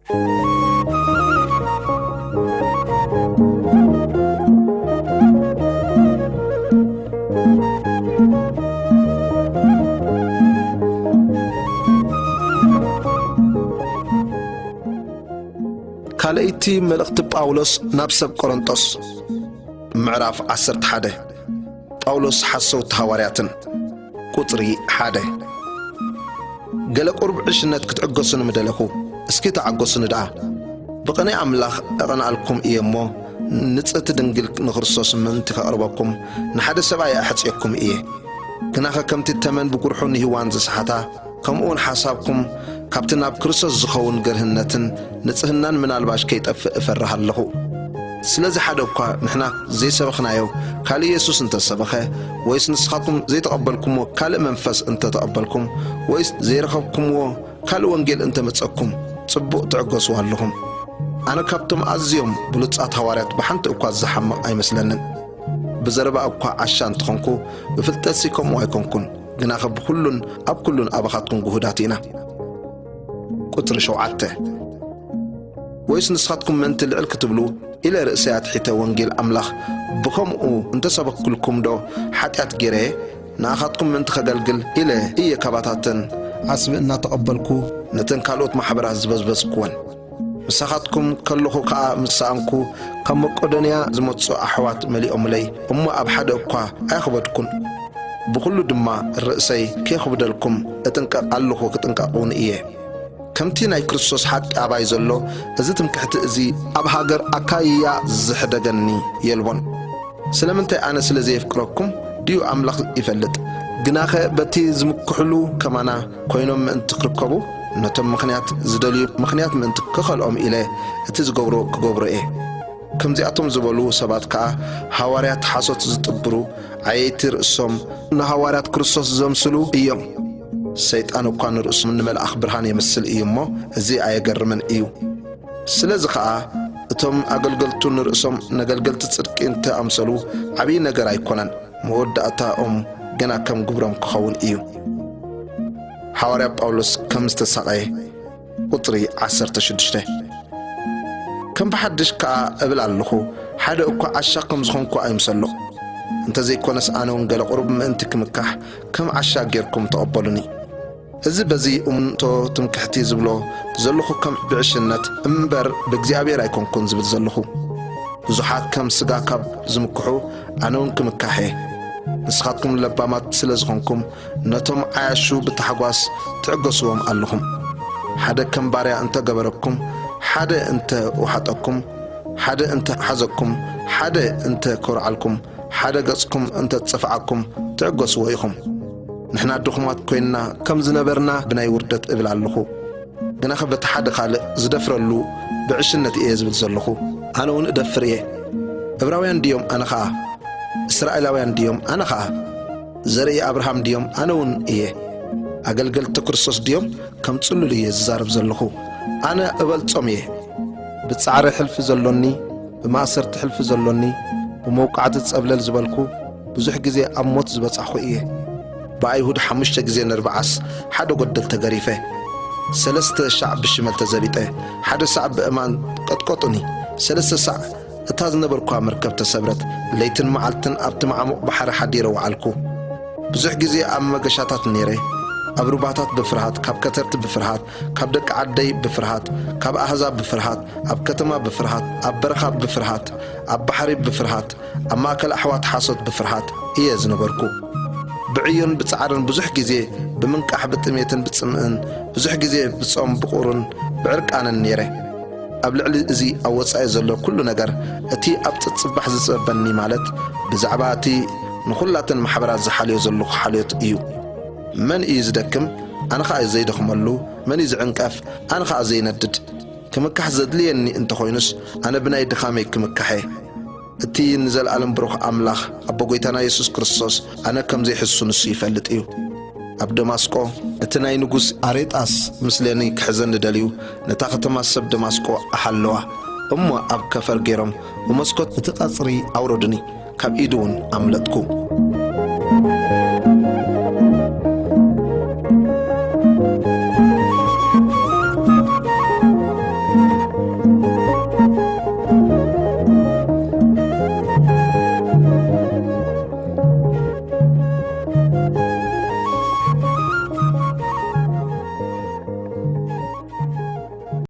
ካልኣይቲ መልእኽቲ ጳውሎስ ናብ ሰብ ቆሮንጦስ፣ ምዕራፍ ዓሰርተ ሓደ። ጳውሎስ ሓሰውቲ ሃዋርያትን። ቁጽሪ ሓደ። ገለ ቁሩብ ዕሽነት ክትዕገሱ ንምደለኹ፣ እስኪ ተዓገሱኒ ደኣ። ብቕንኢ ኣምላኽ እቐንኣልኩም እየ እሞ፣ ንጽህቲ ድንግል ንክርስቶስ ምእንቲ ከቕርበኩም፣ ንሓደ ሰብኣይ ኣሕጽየኩም እየ። ግናኸ ከምቲ ተመን ብጉርሑ ንሂዋን ዝሰሓታ፣ ከምኡውን ሓሳብኩም ካብቲ ናብ ክርስቶስ ዝኸውን ገርህነትን ንጽህናን ምናልባሽ ከይጠፍእ እፈርህ ኣለኹ። ስለዚ ሓደ እኳ ንሕና ዘይሰበኽናዮ ካልእ የሱስ እንተ ሰበኸ፣ ወይስ ንስኻትኩም ዘይተቐበልኩምዎ ካልእ መንፈስ እንተ ተቐበልኩም፣ ወይስ ዘይረኸብኩምዎ ካልእ ወንጌል እንተ መጸኩም፣ ጽቡቕ ትዕገስዎ ኣለኹም። ኣነ ካብቶም ኣዝዮም ብሉጻት ሃዋርያት ብሓንቲ እኳ ዝሓምቕ ኣይመስለንን። ብዘረባ እኳ ዓሻ እንተኾንኩ፣ ብፍልጠትሲ ከምኡ ኣይኮንኩን። ግናኸ ብኹሉን ኣብ ኩሉን ኣባኻትኩም ግሁዳት ኢና። ቁጽሪ ሸውዓተ። ወይስ ንስኻትኩም ምእንቲ ልዕል ክትብሉ ኢለ ርእሰይ ኣትሒተ ወንጌል ኣምላኽ ብኸምኡ እንተሰበክኩልኩም ዶ ሓጢኣት ገይረ እየ? ንኣኻትኩም ምእንቲ ከገልግል ኢለ እየ ካባታተን ዓስቢ እናተቐበልኩ ነተን ካልኦት ማሕበራት ዝበዝበዝኩወን። ምሳኻትኩም ከለኹ ከኣ ምስ ሰኣንኩ ካብ መቄዶንያ ዝመጹ ኣሕዋት መሊኦምለይ፣ እሞ ኣብ ሓደ እኳ ኣየኽበድኩን። ብኹሉ ድማ ርእሰይ ከየኽብደልኩም እጥንቀቕ ኣለኹ፣ ክጥንቀቕ እውን እየ። ከምቲ ናይ ክርስቶስ ሓቂ ኣባይ ዘሎ፣ እዚ ትምክሕቲ እዚ ኣብ ሃገር ኣካይያ ዝሕደገኒ የልቦን። ስለምንታይ ኣነ ስለ ዘየፍቅረኩም ድዩ ኣምላኽ ይፈልጥ። ግናኸ በቲ ዝምክሕሉ ከማና ኮይኖም ምእንቲ ክርከቡ፣ ነቶም ምኽንያት ዝደልዩ ምኽንያት ምእንቲ ክኸልኦም ኢለ እቲ ዝገብሮ ክገብሮ እየ። ከምዚኣቶም ዝበሉ ሰባት ከኣ ሃዋርያት ሓሶት ዝጥብሩ፣ ዓየይቲ ርእሶም ንሃዋርያት ክርስቶስ ዘምስሉ እዮም። ሰይጣን እኳ ንርእሱ ንመልኣኽ ብርሃን የምስል እዩ እሞ፣ እዚ ኣየገርምን እዩ። ስለዚ ኸኣ እቶም ኣገልገልቱ ንርእሶም ነገልገልቲ ጽድቂ እንተ ኣምሰሉ፣ ዓብዪ ነገር ኣይኮነን። መወዳእታኦም ግና ከም ግብሮም ክኸውን እዩ። ሃዋርያ ጳውሎስ ከም ዝተሳቐየ። ቁጽሪ ዓሰርተ ሽዱሽተ። ከም ብሓድሽ ከኣ እብል ኣለኹ፣ ሓደ እኳ ዓሻ ከም ዝኾንኩ ኣይምሰሎ። እንተ ዘይኮነስ፣ ኣነ እውን ገለ ቁሩብ ምእንቲ ክምካሕ ከም ዓሻ ጌርኩም ተቐበሉኒ። እዚ በዚ እምንቶ ትምክሕቲ ዝብሎ ዘለኹ ከም ብዕሽነት እምበር ብእግዚኣብሔር ኣይኮንኩን ዝብል ዘለኹ። ብዙሓት ከም ስጋ ካብ ዝምክሑ ኣነ እውን ክምካሕ እየ። ንስኻትኩም ለባማት ስለ ዝኾንኩም ነቶም ዓያሹ ብታሕጓስ ትዕገስዎም ኣለኹም። ሓደ ከም ባርያ እንተ ገበረኩም፣ ሓደ እንተ ወሓጠኩም፣ ሓደ እንተ ሓዘኩም፣ ሓደ እንተ ኮርዓልኩም፣ ሓደ ገጽኩም እንተ ጸፍዓኩም ትዕገስዎ ኢኹም። ንሕና ድኹማት ኮይንና ከም ዝነበርና ብናይ ውርደት እብል ኣለኹ። ግናኸ በቲ ሓደ ካልእ ዝደፍረሉ ብዕሽነት እየ ዝብል ዘለኹ። ኣነ እውን እደፍር እየ። ዕብራውያን ድዮም? ኣነ ኸኣ። እስራኤላውያን ድዮም? ኣነ ኸኣ። ዘርኢ ኣብርሃም ድዮም? ኣነ እውን እየ። ኣገልገልቲ ክርስቶስ ድዮም? ከም ጽሉል እየ ዝዛረብ ዘለኹ። ኣነ እበልጾም እየ። ብጻዕሪ ሕልፊ ዘሎኒ፣ ብማእሰርቲ ሕልፊ ዘሎኒ፣ ብመውቃዕቲ ጸብለል ዝበልኩ፣ ብዙሕ ግዜ ኣብ ሞት ዝበጻሕኹ እየ። ብኣይሁድ ሓሙሽተ ግዜ ነርብዓስ ሓደ ጎደል ተገሪፈ። ሰለስተ ሳዕ ብሽመል ተዘቢጠ፣ ሓደ ሳዕ ብእማን ቀጥቀጡኒ። ሰለስተ ሳዕ እታ ዝነበርኳ መርከብ ተሰብረት። ለይትን መዓልትን ኣብቲ ማዕሙቕ ባሕሪ ሓዲረ ወዓልኩ። ብዙሕ ግዜ ኣብ መገሻታት ነይረ። ኣብ ሩባታት ብፍርሃት፣ ካብ ከተርቲ ብፍርሃት፣ ካብ ደቂ ዓደይ ብፍርሃት፣ ካብ ኣህዛብ ብፍርሃት፣ ኣብ ከተማ ብፍርሃት፣ ኣብ በረኻ ብፍርሃት፣ ኣብ ባሕሪ ብፍርሃት፣ ኣብ ማእከል ኣሕዋት ሓሶት ብፍርሃት እየ ዝነበርኩ። ብዕዮን ብጻዕርን ብዙሕ ግዜ፣ ብምንቃሕ ብጥሜትን ብጽምእን፣ ብዙሕ ግዜ ብጾም ብቑርን ብዕርቃንን ነይረ። ኣብ ልዕሊ እዚ ኣብ ወጻኢ ዘሎ ኩሉ ነገር፣ እቲ ኣብ ጽጽባሕ ዝጽበበኒ፣ ማለት ብዛዕባ እቲ ንኹላተን ማሕበራት ዝሓልዮ ዘለኹ ሓልዮት እዩ። መን እዩ ዝደክም? ኣነ ኸኣ ዘይደኽመሉ። መን እዩ ዝዕንቀፍ? ኣነ ኸኣ ዘይነድድ። ክምካሕ ዘድልየኒ እንተኾይኑስ፣ ኣነ ብናይ ድኻመይ ክምካሕ እየ። እቲ ንዘለኣለም ብሩኽ ኣምላኽ፣ ኣቦ ጐይታና የሱስ ክርስቶስ፣ ኣነ ከም ዘይሕሱ ንሱ ይፈልጥ እዩ። ኣብ ደማስቆ፣ እቲ ናይ ንጉስ ኣሬጣስ ምስለኒ ክሕዘኒ ደልዩ፣ ነታ ከተማ ሰብ ደማስቆ ኣሓለዋ። እሞ ኣብ ከፈር ገይሮም ብመስኮት እቲ ቀጽሪ ኣውረዱኒ፣ ካብ ኢዱ እውን ኣምለጥኩ።